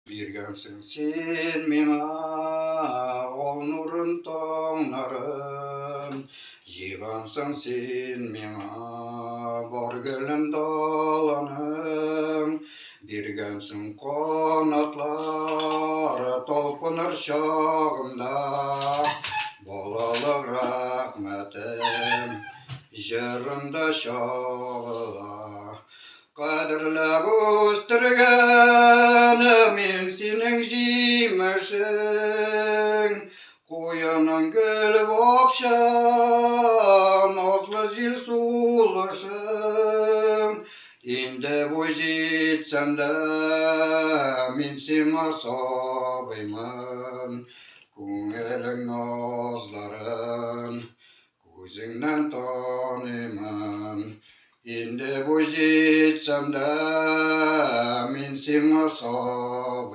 Биргәнсең син миңа ал нурын таңнарын, Җыйгансың син миңа бар гөлен даланың, Биргәнсең канатлар талпыныр чагымда, Балалык рәхмәтем җырымда чагыла. Кадерләп үстергән мин синең җимешең, Куеның гөл бакча, назлы җил сулышың. Инде буй җитсәм дә, мин сиңа сабыймын. Күңелең назларын Күзеңнән таныймын. Инде буй җитсәм дә, мин сиңа сабый.